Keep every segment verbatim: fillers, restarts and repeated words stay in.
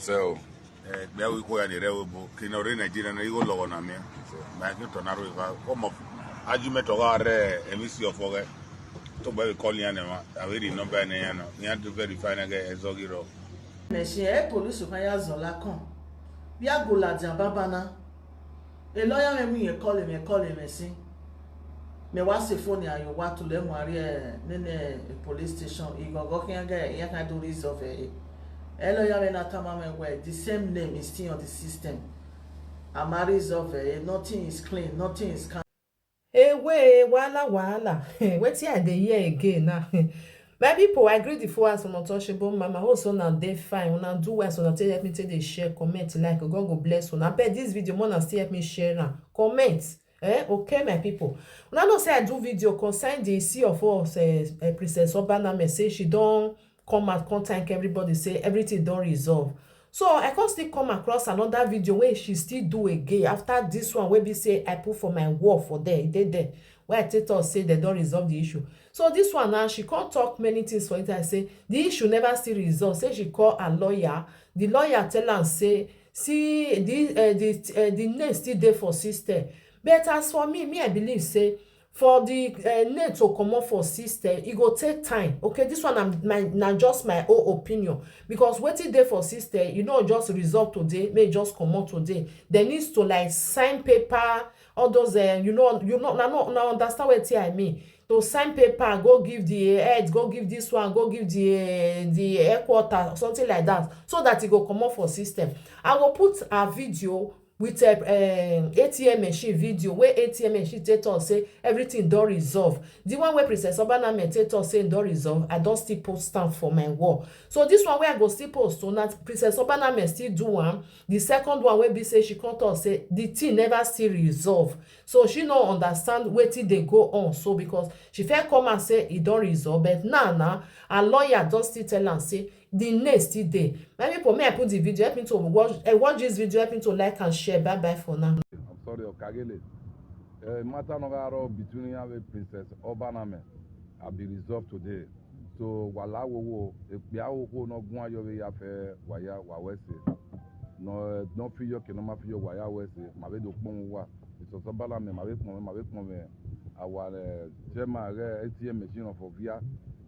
So, eh, gbia wi ko ya ni re wo bo, ki no re Nigeria na igo logo na mi. Ma ki to na ro va, ko mo argument o ga re, e mi si ofo ge. To ba wi call ya ne ma, a wi ri number ne ya no. Ya to verify na ge e zo gi ro. Machine, eh, police kan ya zola kan. Bia go la dia baba na. E lawyer me mu ye call me, call me si. Me wa se phone ya yo wa to le mu ari e ne ne e police station. I go go kin ga ya kan do resolve e. E lawyer me na tama me we the same name is still on the system. Ama resolve e. Nothing is clean, nothing is calm. Ewe, wahala, wahala. Wetin I dey hear again now? My people, I greet the followers from Untouchable Mama. Hope so una dey fine. Una do well, so una take help me take dey share, comment, like. God go bless una. Abeg, this video, una still help me share am. Comment. Eh, okay, my people. Una know say I do video concern the C of us, eh, eh, Princess Obaname, say she don come out, come thank everybody, say everything don resolve. So I come still come across another video wey she still do again after this one wey be say I put for my wall for there, e dey there, wey I take talk say dem don resolve the issue. So this one now, she come talk many things for internet, say the issue never still resolve, say she call her lawyer, the lawyer tell am say, see, the, eh, the, eh, the name still dey for system, but as for me, me I believe say for the, eh, name to comot for system, e go take time. Okay, this one na my, na just my own opinion, because wetin dey for system, you know, just resolve today, make e just comot today. Dem need to, like, sign paper, all those, eh, you know, you know, na, no, na understand wetin I mean. To sign paper, go give the head, go give this one, go give the, eh, the headquarter, something like that, so that e go comot for system. I go put a video with a, um, A T M machine video, where A T M machine take talk say everything don resolve. The one where Princess Obaname take talk say e don resolve, I don still post am for my wall. So this one where I go still post, so na Princess Obaname still do am. The second one wey be say she come talk say the thing never still resolve. So she no understand wetin dey go on. So because she first come and say e don resolve, but now, now, her lawyer don still tell am say the name still dey. My people, may I put the video, help me to watch, eh, watch this video, help me to like and share. Bye bye for now. I'm sorry, Okagele. Eh, matter no go between you and Princess Obaname. I be resolved today. So, wala wo wo, e pe awo ko no gun ayo we ya fe, wa ya, wa we se. No, eh, no fi yo ke no ma fi yo, wa ya we se. Ma be do pon wa. It's also bala me, ma be pon, ma be pon me. Our, eh, chairman, eh, A T M machine of Ovia.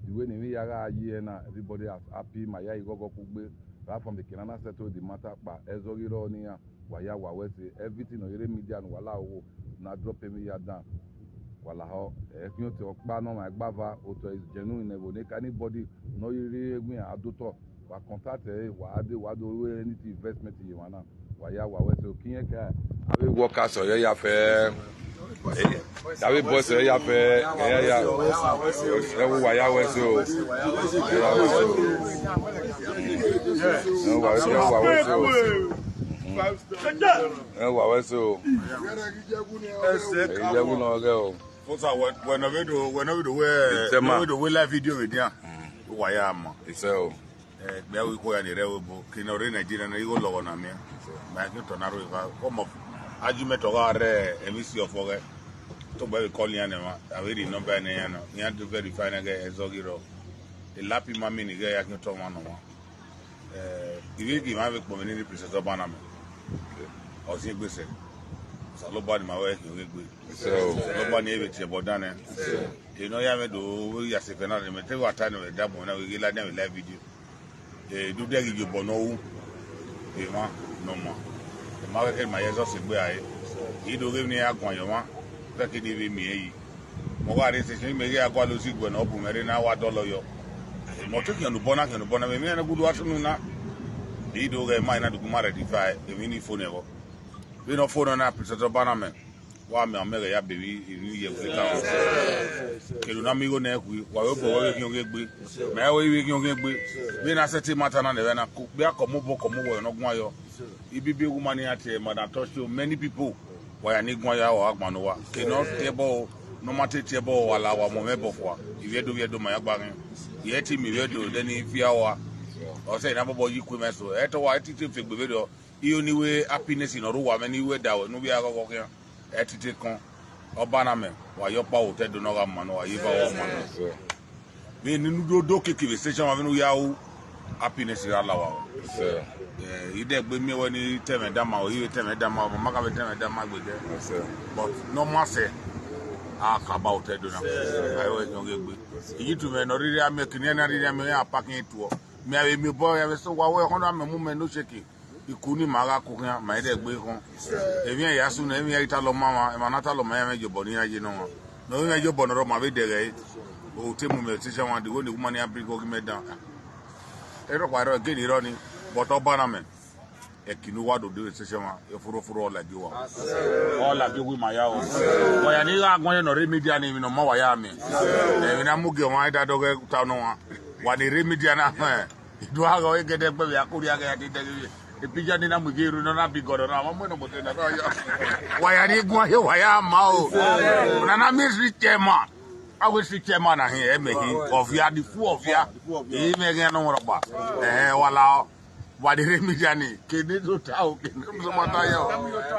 The way ni we ya ga ye na, everybody is happy. Ma ya igo go kugbe. Right from the Kenana settle the matter, pa ezo giro ni ya. Wa ya wa we se. Everything on your media and wala wo. Na drop me ya down. Wala ho. E ki o te okpa no ma gba va, o to is genuine, e bo ne ka anybody no yiri egun ya adoto. Wa contact e, wa de, wa do we any investment ye wa na. Wa ya wa we se, o ki ye ka. Abi workers o ya fe. Abi boss o ya fe. Ya ya. E wo wa ya we se o. E wa we se o. E wa we se o. E wa we se o. E je ku no ge o. Fosa, we, we no video, we no video, we, Itema. No video, we live video with ya. Wa ya ma. Ise o. Eh, be we ko ya ni re wo bo. Ki no re Nigeria na igo logo na mi. Ma ki to na ro va. Ko mo. Argument o ga re, e mi si ofo ge. To be we call ya ne ma. A we ri number ne ya no. Ya to verify na ge ezo giro. E lapi ma mi ni ge ya ki to ma no ma. Eh, iwe ki ma ve kpo mi ni Princess Obaname. O si gbese. Sa lo ba ni ma we ki o gbe. So, sa lo ba ni eve che bodane. So, you know, ya me do ya se fena me te wa ta ni da mo na we la ni we live video. Eh, do de gi bo no u. E ma, no ma. E ma we ke ma ye so se gbe aye. I do ge ni agun yo ma. Pe ki ni bi mi e yi. Mo ga re se se me ge agwa lo si gbe no bu me re na wa do lo yo. Mo to ki onu bona, ki onu bona me, me na gudu asunu na. Di do ge ma na du kuma rectify, e mi ni phone e go. We no phone na Princess Obaname. Wa me, me ge ya baby, e ni ye we ka. Ke lu na mi go na ku, wa we bo we ki o ge gbe. Me we we ki o ge gbe. We na se ti mata na ne we na ku, be a ko mo bo ko mo we no gun yo. Ibi bi woman ya te, madam touch to many people. Wa ya ni gun ya wa agba no wa. Ke no te bo, no ma te te bo wa la wa mo me bo fo wa. Iwe do, we do ma ya gba ni. Ye ti mi we do, then if ya wa. O se na bo bo yi ku me so. E to wa e ti te fe gbe we do. I o ni we happiness in oru wa me ni we da we, no we a go go ke. E ti te kon. Obaname, wa yo pa o te do no ga ma no, wa yi ba wa ma no. Mi ni nu do do ke ki station wa me no ya u. Happiness ya la wa. Eh, idegbe mi wani teme dama o, iwe teme dama o, maka be teme dama gbede. But no mase. A kaba o te do na. Ayo no gegbe. Iyi tu me no riri ame kini na riri ame a pakin tuo. Mi awe mi boy awe so wa we kono ame mu me no sheki. Ikuni maga kukia ma idegbe kon. Evi ya su na evi ya ita lo mama, e manata lo ma ya me jobo ni ya jino. No me jobo no ro ma be dege. O te mu me ti se wan di wo ni kuma ni a bring o ki me down. Ero kwa ero gini ro ni. But oba na me. E kinu wa do de se se wan. E furo furo ola bi wa. Ola bi wi ma ya o. Wa ya ni ga gon no re media ni mi no ma wa ya mi. E mi na mu ge wa da do ge ta no wa. Wa ni re media na me. Idu aga o gede pe ya kuri aga ya ti de. E pija ni na mu ge ru no na bi godo na. Wa mo no mo te na ro yo. Wa ya ni gun he wa ya ma o. Na na mi si chema. Awe si chema na he e me he. Of ya di fu of ya. E me ge no ro ba. Eh wala. Wa di re media ni. Kini do ta o kini do ma ta yo.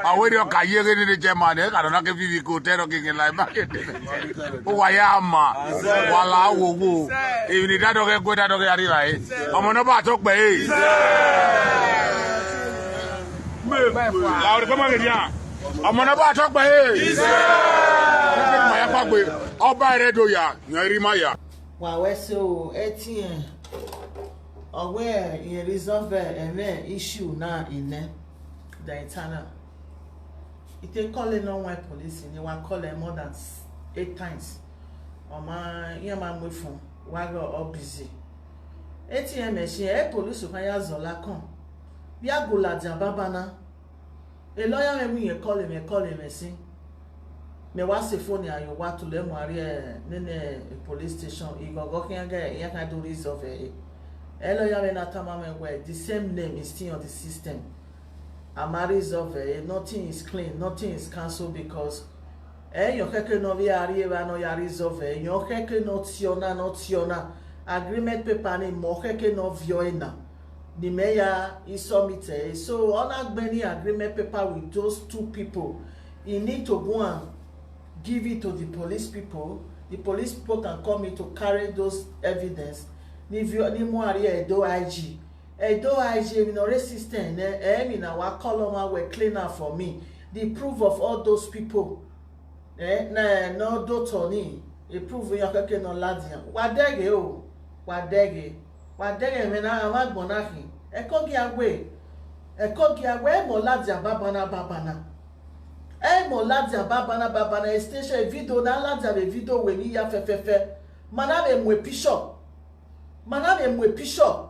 Awe ri o ka ye ge ni de chema ni. Ka do na ke vivi ko te ro ke ke lai ba ke. O wa ya ma. Wala wo wo. E ni da do ke go da do ke ari ba e. Omo no ba to pe e. La o re pe ma ke dia. Omo no ba to pe e. Ma ya pa pe. Oba re do ya. Yan ri ma ya. Wa we so etien. Owe ye resolve eme issue na ine. The internal. Ite call no one police ni wa call more than eight times. Oma ye ma mu fun. Wa go all busy. Etien me shi e police kan ya zola kan. Bia go la dia baba na. E lawyer me mu ye call me call me si. Me wa se phone ya yo wa to le mo ari e nene police station. I go go kin ga ya kan do resolve e. E lawyer me na tama me we the same name is still on the system. Ama resolve e, nothing is clean, nothing is cancelled because e yo keke no vi ari e ba no ya resolve e, yo keke no tiona no tiona agreement paper ni mo keke no vio e na. Ni me ya he submit e. So ona gbe ni agreement paper with those two people. He need to go and give it to the police people. The police people can come in to carry those evidence. Ni vio ni mo ari e do I G. Edo I G mi no resistance ne e mi na wa call on we clean am for me. The proof of all those people. Eh, na no do Tony. E prove ya keke no ladian. Wa dege o. Wa dege. Wa dege me na wa gbon na kin. E ko gi agwe. E ko gi agwe e mo ladian babana babana. E mo ladian babana babana e station e video na ladian be video we ni ya fe fe fe. Mana be mo e picture. Mana be mo e picture.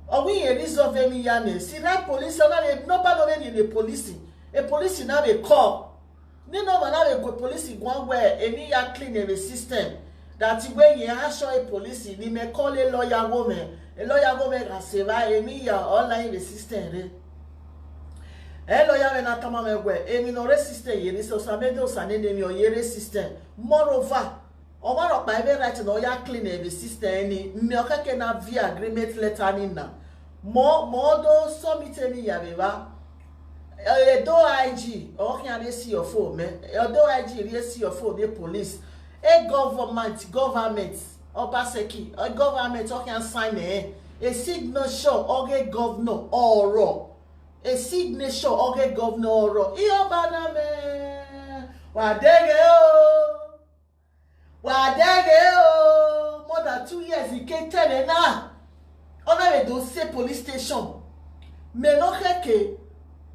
Owi e resolve emi ya ne. Si na police na be no ba no be ni police. E police na be call. Ni no mana be go police gwan we emi ya clean e system. That way ye action e police ni me call a lawyer woman. A lawyer woman ga se ba emi ya online the system re. E lawyer we na tama me we emi no re system ye ni so sa me do sa ne ne mi o ye re system. Moreover, Omar Okpa ebe right na oya clean ebe system ni me okeke na via agreement letter ni na. Mo mo do submit ni ya be ba. Edo I G, okin ane see your phone me. Edo I G re see your phone the police. E government, government, Obaseki, e government okin sign e. E signature oge governor oro. E signature oge governor oro. I oba na me. Wa dege o. Wa dege o. More than two years in K ten na. Ona we do say police station. Me no keke.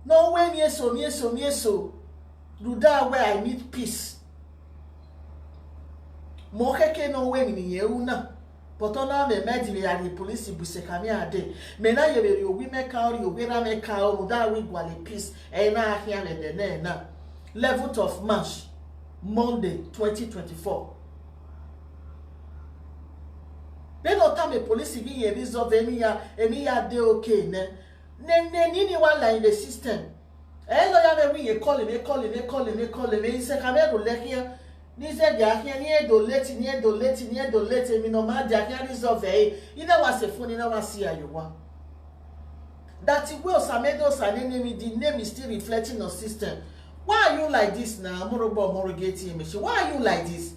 No we mi eso mi eso mi eso. Ruda where I need peace. Mo keke no we mi ni ye una. But ona me me di ya ni police bu se kami ade. Me na ye be yo wi me ka ori o we ra me ka o da we gwale peace. E na ahia me de ne na. Eleventh of March, Monday, twenty twenty-four. Be no time police gi ye resolve emi ya emi ya de okay ne. Ne ne ni ni wa la in the system. E lawyer me wi ye call me call me call me call me se kami ro le kia. Ni se dia kia ni e do late ni e do late ni e do late mi no ma dia kia resolve e. You know what se phone you know what see you want. That way Osamedo Osanenemi, the name is still reflecting on system. Why are you like this now? Morobo Morogate Emeshi. Why are you like this?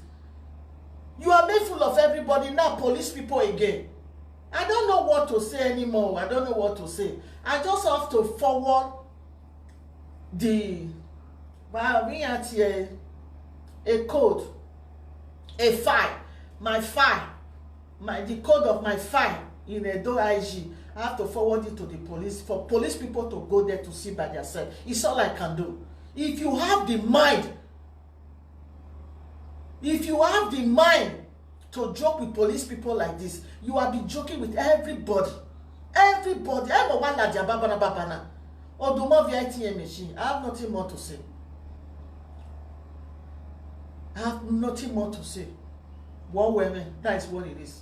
You are made full of everybody now, police people again. I don't know what to say anymore. I don't know what to say. I just have to forward the, well, we had here a code, a file, my file, my, the code of my file in Edo I G. I have to forward it to the police for police people to go there to see by themselves. It's all I can do. If you have the mind, if you have the mind to joke with police people like this, you have been joking with everybody. Everybody. Everyone like their babana babana. Odumo V I T M machine. I have nothing more to say. I have nothing more to say. What women? That is what it is.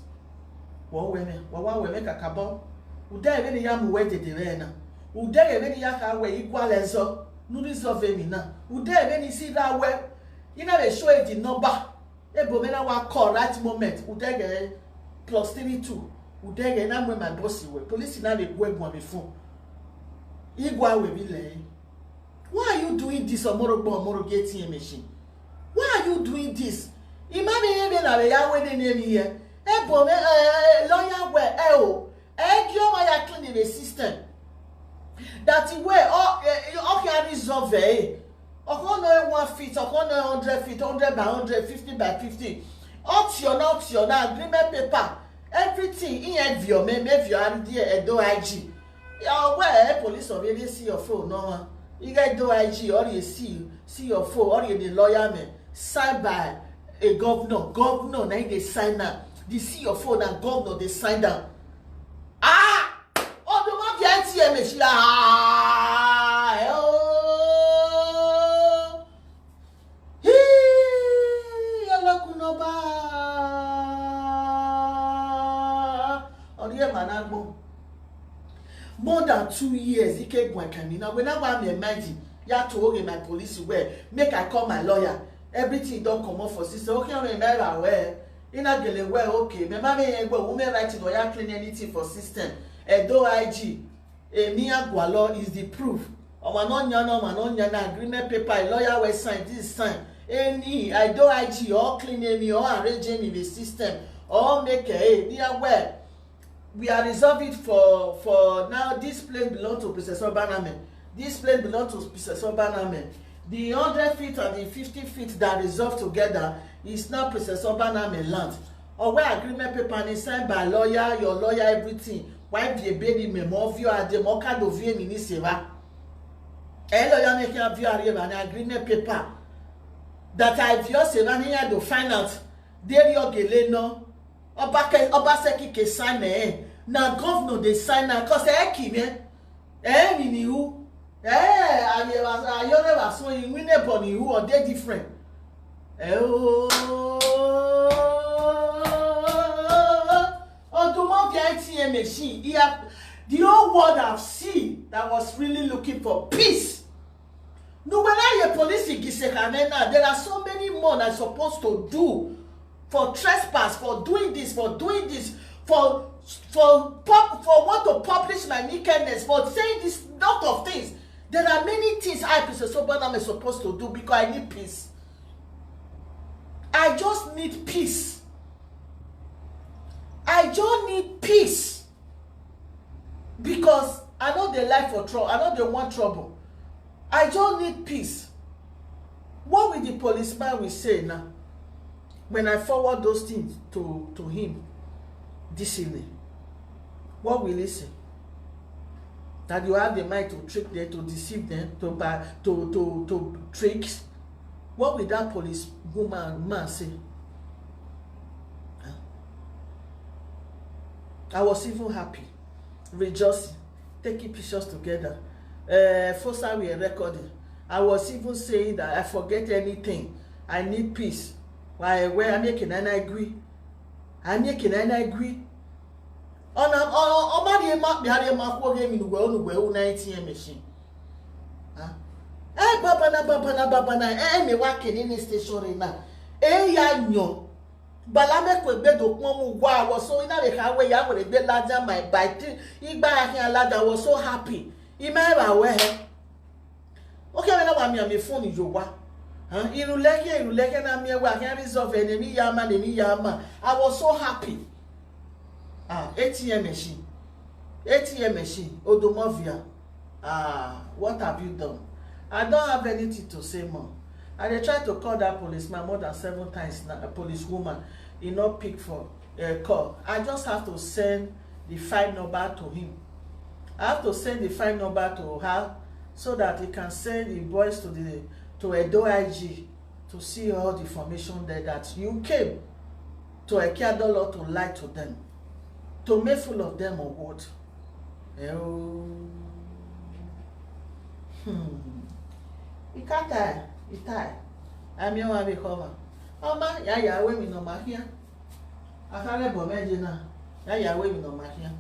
What women? What, what women? Kakabo. Ude even ya muwe de de na. Ude even ya ka we equal ezo. Nuri zo vemi na. Ude even si that way. You know they show the number. Ebo mena wa call right moment. Udege plus three two. Udege na mwe my boss we. Police na be gwe gwa be phone. Igwa we bi le. Why are you doing this, Omorogbo, Omoroge A T M machine? Why are you doing this? Imami ebe na be ya we de name here. Ebo me, eh, lawyer we, eh, oh. Eh, ki o ma ya clean the system. That way, oh, eh, oh, can resolve, eh. Okono one feet, okono hundred feet, hundred by hundred, fifty by fifty. Option, option, agreement paper, everything in environment, maybe you are there, Edo I G. Yeah, where, eh, police of any see your phone, no one. You get Edo I G, or you see, see your phone, or you the lawyer man, signed by a governor. Governor, now they sign now. They see your phone and governor, they sign down. Ah! Odumo V I T M machine. Ah, eh, oh. Hii, olokunoba. Orie managbo. More than two years, Ike Gwankami. Now, when I want me imagine, you have to hold my police where, make I call my lawyer. Everything don't come up for sister. Okay, I'm a well. In a gele well, okay. Me mama ain't go women writing or ya clean anything for system. Edo I G. Emi Agwalo is the proof. Ọmọ náà yan náà, ọmọ náà yan náà, agreement paper, lawyer wey sign, this sign. Any, I do I G, all clean me, all arrange me the system, all make a, eh, near where. We are resolve it for, for now. This place belong to Princess Obaname. This place belong to Princess Obaname. The hundred feet and the fifty feet that resolve together is now Princess Obaname land. Or where agreement paper is signed by lawyer, your lawyer, everything. Why be a baby me more view at the mocha do view me ni seva? Eh, lawyer make you view an agreement paper that I view seva ni ya do find out. There you gele no. Obake, Obaseki ke sign eh. Na governor dey sign am 'cause eh, ki me. Eh, mi ni who? Eh, ayere ba so yin, we neighbor ni who, or dey different? Eh, oh. Odumo V I T M machine. He had, the whole world have seen that was really looking for peace. No, when I hear police in Gisekane now, there are so many more I'm supposed to do for trespass, for doing this, for doing this, for, for pub-, for want to publish my nakedness, for saying this lot of things. There are many things I, Princess Obaname, supposed to do because I need peace. I just need peace. I just need peace because I know they like for trouble. I know they want trouble. I just need peace. What will the policeman will say now when I forward those things to, to him this evening? What will he say? That you have the mind to trick them, to deceive them, to buy, to, to, to tricks. What will that police woman, man say? Huh? I was even happy, rejoicing, taking pictures together. Uh, first time we are recording, I was even saying that I forget anything. I need peace. Why? Where I'm making an agree. I'm making an agree. Ona, o, o, o, mari ema, mari ema kwa ge mi nuwe, nuwe, una A T M machine. Huh? Eh, babana, babana, babana, eh, me wa kene ne station na. Eh, ya nyo. Balame kwe gbe do pon mu wa wo so ina le ka we ya we gbe laja my by three. Igba ya kin laja, I was so happy. Ime ra we he. Okay, when I want me, I'm a phone in your wa. Huh? Iruleke, iruleke na me wa can resolve enemy yama, enemy yama. I was so happy. Ah, A T M machine. A T M machine, Odomovia. Ah, what have you done? I don't have anything to say more. I dey try to call that policeman more than seven times now, a policewoman. He no pick for a call. I just have to send the file number to him. I have to send the file number to her so that he can send the boys to the to Edo I G to see all the information there that you came to Ekeadolo to lie to them, to make fool of them or what? Eh, oh. Hmm. Ikatai, itai. I'm your one cover. Oma, ya ya we mi no ma here. Akare bo meje na. Ya ya we mi no ma here.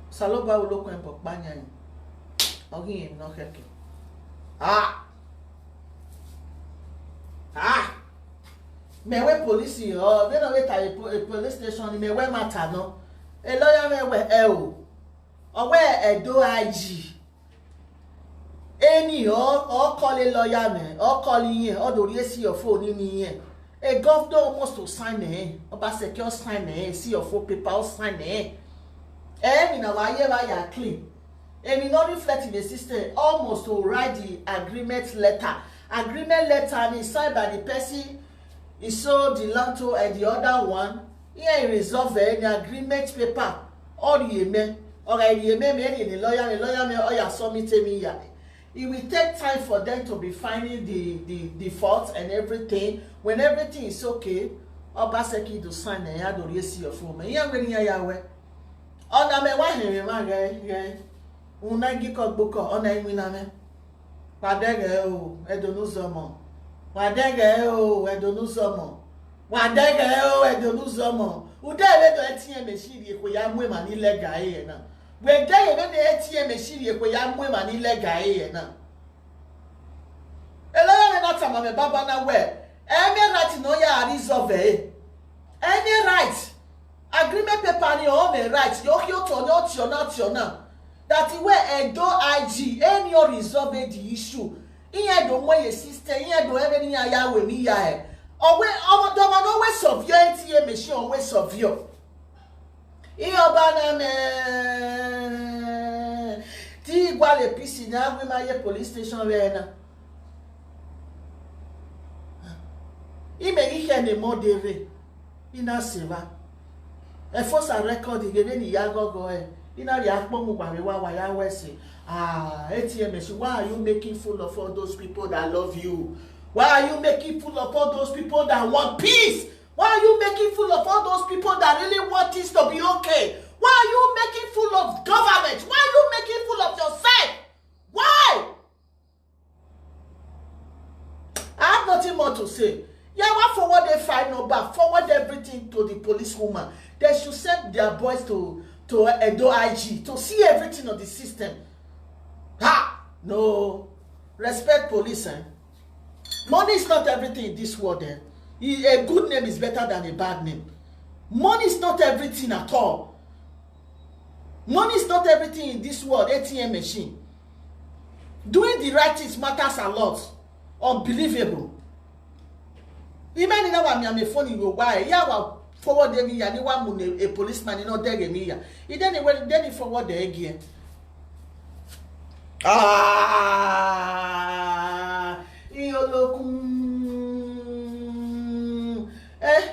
Saloba ulo kwen bo kpanya. Ogi mi no keke. Ah. Ah. Me we police yo. They no we tie a po- a police station. Me we matter no. A lawyer me we e o. Owe Edo I G. Any or or call a lawyer me or call in or do you see your phone in here. A governor almost to sign eh. Obaseki or sign eh. See your phone paper or sign eh. Eh, mi na wa ye wa ya clean. Eh, mi no reflect in the system. Almost to write the agreement letter. Agreement letter and it's signed by the person. He sold the land to and the other one. Here he resolve any agreement paper. All the amen. All right, the amen me the lawyer, the lawyer me all ya submit me ya. It will take time for them to be finding the the the fault and everything. When everything is okay, Obaseki do sign and ya do you see your phone. Yeah, when ya ya we. Ona me wa he me ma ge ge. Una gi ko gbo ko ona imi na me. Wadege o, Edo n'ụzọ mọ. Wadege o, Edo n'ụzọ mọ. Wadege o, Edo n'ụzọ mọ. Ude ebe do A T M machine ekwe ya mwe ma ni lega eye na. Wede ebe do A T M machine ekwe ya mwe ma ni lega eye na. Elaya me na tama me baba na we. Eme right no ya resolve e. Any right. Agreement paper ni o me right. Yo yo to no to na to na. That way Edo I G any or resolve the issue. Iye do mo ye system, iye do ebe ni ya ya we mi ya e. Owe omo do mo no we sovio A T M machine o we sovio. Iyo ba na me. Ti igwa le pisi na we ma ye police station we na. Ime ihe ne mo dere. Ina seva. E force a record ge be ni ya gogo e. Ina ri akpo mu gba we wa wa ya we se. Ah, A T M machine, why are you making fool of all those people that love you? Why are you making fool of all those people that want peace? Why are you making fool of all those people that really want things to be okay? Why are you making fool of government? Why are you making fool of yourself? Why? I have nothing more to say. Yeah, I forward the file number, forward everything to the police woman. They should send their boys to to Edo I G to see everything on the system. Ha! No. Respect police, eh? Money is not everything in this world, eh? A good name is better than a bad name. Money is not everything at all. Money is not everything in this world, A T M machine. Doing the right things matters a lot. Unbelievable. Imagine now I'm a phone you go why? Yeah, well, forward dem ya ni wa mu ne a policeman ni no dege mi ya. I then when then forward the again. Ah, iyolokun. Eh,